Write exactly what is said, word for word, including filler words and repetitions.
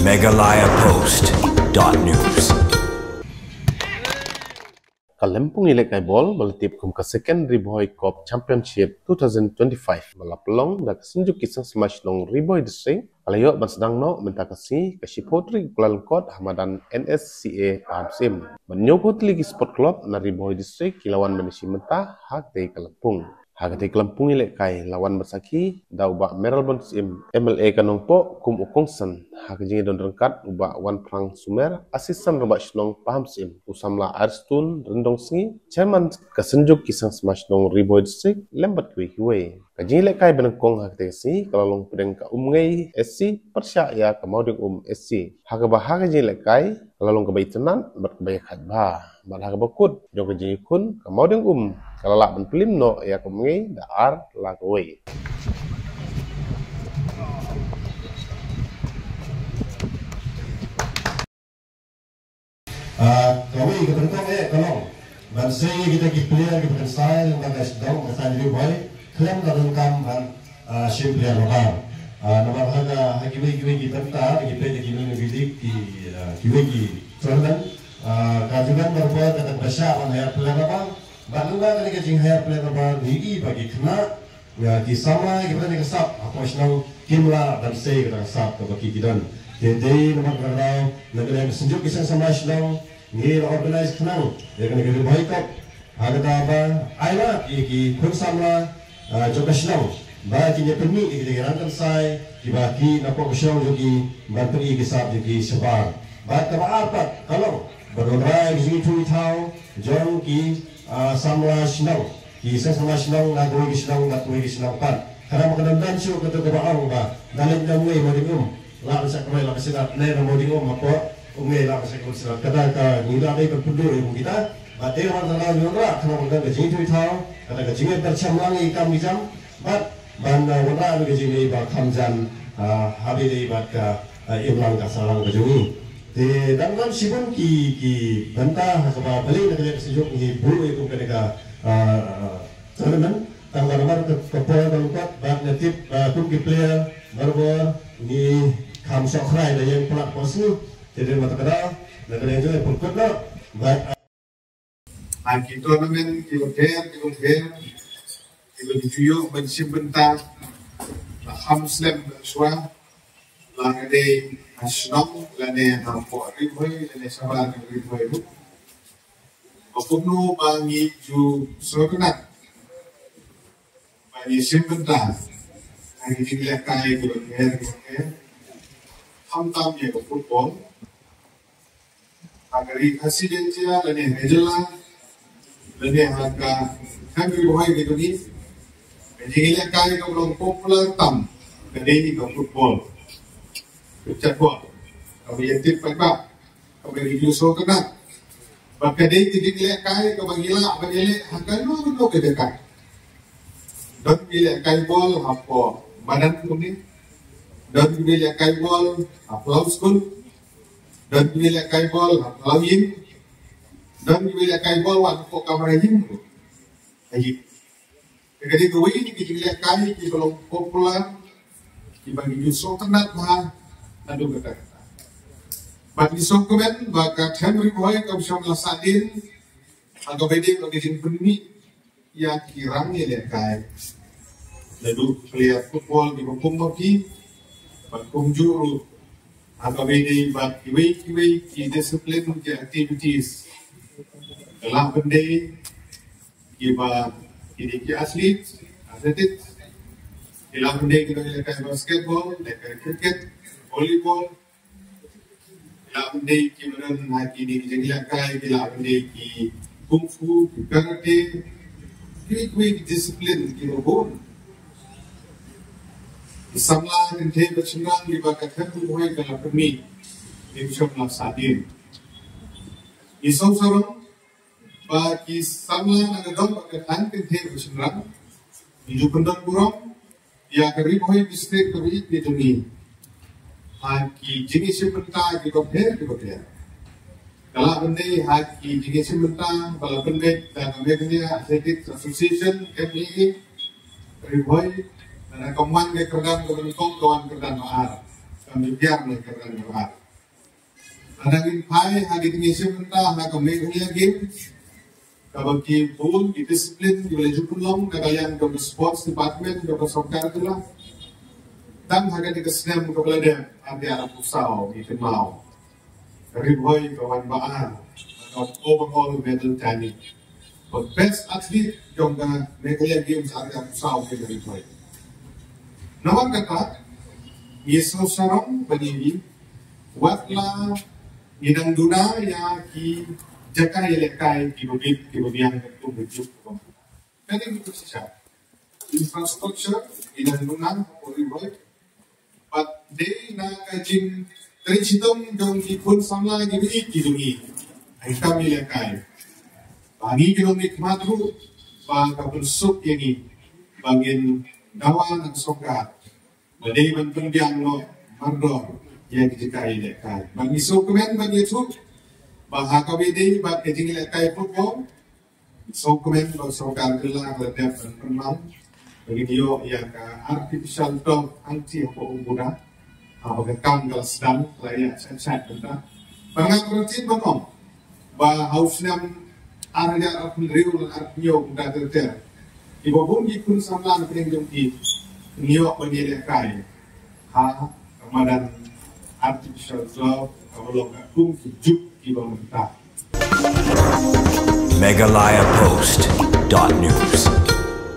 Meghalaya Post dot news. Ka lympung ïalehkai bol ba la tip kum ka Second Ri Bhoi Cup Championship two thousand twenty-five ba la pynlong da ka Synjuk Ki Seng Samla Shnong Ri Bhoi District ka la ïoh ban sdang noh mynta ka sngi ka shiphew tarik u Kyllalyngkot ha madan N S C A Pahamsyiem. Bad hynñiewphew tylli ki sport club na Ri Bhoi District ki la wan ban ïashim bynta ha katei ka lympung. Ha katei ka lympung ïalehkai la wan ban sakhi da u Bah Mayralborn Syiem, M L A ka Nongpoh kum u kongsan ha ka jingïadon ryngkat u Bah Wanphrang Sumer, Assistant Rangbah Shnong Pahamsyiem, u samla Ariston Ryndongsngi, Chairman ka Synjuk Ki Seng Samla Shnong Ri Bhoi District, lem bad kiwei kiwei. Ka jingïalehkai ba nyngkong ha katei ka sngi ka la long pdeng ka Umngei S C pyrshah ïa ka Mawdiengum S C. Ha kaba ha ka jingïalehkai ka la long kaba itynnad bad kaba ïakhaid bha. Bad ha kaba kut jong ka jingïakhun ka Mawdiengum ka la lah ban pynlip noh ïa ka Umngei da ar la kawei. Ah, kawei ka nyngkong eh ka long ban sei ïa kita ki player kiba kynsai lyngba ka shnong ka saiñ Ri Bhoi khlem da donkam ban, ah, shim player nabar. Ah, namar ha ka, ha kiwei kiwei ki bynta ki peit ïa ki Nongwei League ki, ah, kiwei ki tournament, ah, ka tournament barabor kata ba shah ban hire player nabar. Bad lyngba kane ka jinghire player nabar ngi ïohi ba ki khynnah, ïa, ki samla kiba don ha ka sap hapoh shnong kim lah ban sei kata ka sap kaba ki, ki don. Te dei namar kata ka daw na ka liang ka Synjuk Ki Seng Samla Shnong ngi la organise khnang ïa kane ka Ri Bhoi Cup ha kata ba ai lad ïa ki khun samla, ah, jong ka shnong ba kin ïa pynmih ïa ki rangkynsai kiba ki napoh ka shnong jong ki ban pyni ki sap jong ki shabar. Bad kaba ar pat ka long ban wanrah ïa ki jingithuh ithaw jong ki, ah, samla shnong, ki seng samla shnong na kawei ka shnong bad kawei ka shnong pat. Khnang ba kan ym don shuh kato kaba ong ba da leit na Umngei Mawdiengum lah ban shah kawei, lah ban shah leit na Mawdiengum hapoh Umngei lah ban shah kawei. Kata ka ngi la dei ban pynduh ïa kita. Bad dei ruh kata ngi wanrah khnang ba kan don ka jingithuh ithaw, kata ka jingïapyrshang lang ïa ki kam ki jam. Bad ban, ah, wanrah ïa ka jingïadei ba kham jan, ah, ha ba ïadei bad ka, ah, imlang ka sahlang ka jong ngi. Te dang don shibun ki, ki bynta ha kaba balei na ka liang ka Synjuk ngi buh ïa kum kane ka, ah, tournament. Tang ba namar ka, ka por ba lyngkot bad nga tip, ah, kum ki player barabor ngi kham sohkhrai da ïeng palat hapoh sngi. Te dei namar kata ka daw na ka liang jong ngi pynkut noh bad, ah, ha ki tournament kiba pher kiba pher kiba ki ju ïoh ban shim bynta la kham slem mynshuwa, la ka dei ha shnong lane hapoh Ri Bhoi lane shabar ka Ri Bhoi ruh. Ba kumno ba ngi ju sngewtynnat ba ngi shim bynta ha ki jingïalehkai kiba pher kiba pher, khamtam ïa ka football. Ha ka Ri Khasi Jaiñtia lane ha ka jylla lane ha ka Ri Bhoi ka jong ngi, ka jingïalehkai kaba long popular tam ka dei ka football. Ka football kaba ïa tip paidbah, kaba ïa ju sngewtynnat. Bad ka dei ka jingïalehkai kaba ngi lah ban ïaleh ha kano kano ka jaka. Don kiba ïalehkai bol hapoh madan kumne, don kiba ïalehkai bol ha phyllaw skul, don kiba ïalehkai bol ha phyllaw ïing, don kiba ïalehkai bol wat hapoh kamra ïing ruh. Te ka dei kawei na ki jingïalehkai kiba long popular kiba ngi ju sngewtynnat bha naduh katta katta. Bad ngi sngewkmen ba ka Them Ri Bhoi kam shym la sahdien ha kaba ïadei bad ka jingpynmih ïa ki rang ïalehkai. Naduh player football kiba kum ma ki bad kumjuh ruh ha kaba ïadei bad kiwei kiwei ki discipline ki activities. Ka lah ban dei kiba, ki dei ki athlete, athletics. Ki lah ban dei kiba ïalehkai basketball, ïalehkai cricket, volleyball. Ki lah ban dei kiba don ha kine ki jingïalehkai, ki lah ban dei ki kung fu, ki karate, kiwei kiwei ki discipline kiba bun. Ki samla kynthei bad shynrang kiba ka Them Ri Bhoi ka la pynmih, ki shym la sahdien. Ngi sngewsarong ba ki samla na ka dong bad ka thaiñ kynthei bad shynrang ngi ju pyndon burom ïa ka Ri Bhoi District kaba ïeit ka jong ngi ha ki jingïashim bynta kiba pher kiba pher. Ka lah ban dei ha ki jingïashim bynta ba la pynbeit da ka Meghalaya Athletics Association, M A A, Ri Bhoi, lada kam wan ka kyrdan kaba nyngkong ka wan kyrdan ba ar. Ka Kam ju biang na ka rang ka ar. Lada ngin phai ha ki jingïashim bynta ha ka Meghalaya Games, kaba ki bun ki discipline kiba la ju pynlong na ka liang jong ka sports department jong ka sorkar jylla. Tang ha kane ka snem kaba la dep, ar hajar arphew saw, ngi kynmaw, Ri Bhoi ka wan ba ar ha ka overall medal tally. Ba best athlete jong ka Meghalaya Games ar hajar arphew saw ka dei Ri Bhoi. Namar kata, ngi sngewsarong ba ngi, wat la ngi dang duna ïa ki jaka ïalehkai kiba bit kiba biang, ka kum ka juk ka bam. Kane ngi sngewsarong. Infrastructure ngi dang duna ha Ri Bhoi. Bad dei na ka jingtrei shitom jong ki khun samla kiba ïeit ki jong ngi ha ki kam ïalehkai. Ba ngi ki long ki khmat ruh ba ka pynsuk ïa ngi ba ngin dawa na ka sorkar ba dei ban pynbiang noh mardor ïa ki jaka ïalehkai. Ba ngi sngewkmen ban ïathuh ba ha kaba ïadei bad ka jingïalehkai football, sngewkmen ba sorkar jylla ka la dep ban pynlong ba ngin ïoh ïa ka artificial turf hangtei hapoh Umbuda. Haba ka kam ka la sdang, ka la ïaid shait shait bynta. Bad nga kyrpad ban ong ba ha u snem ar hajar arphew hynriew lane arphew hynñiew, kumta ter ter, kiba bun ki khun samla na pdeng jong ki kin ïoh ban ïalehkai ha ka madan artificial turf kaba long ka kum ki juk kiba mynta. Meghalaya Post dot news.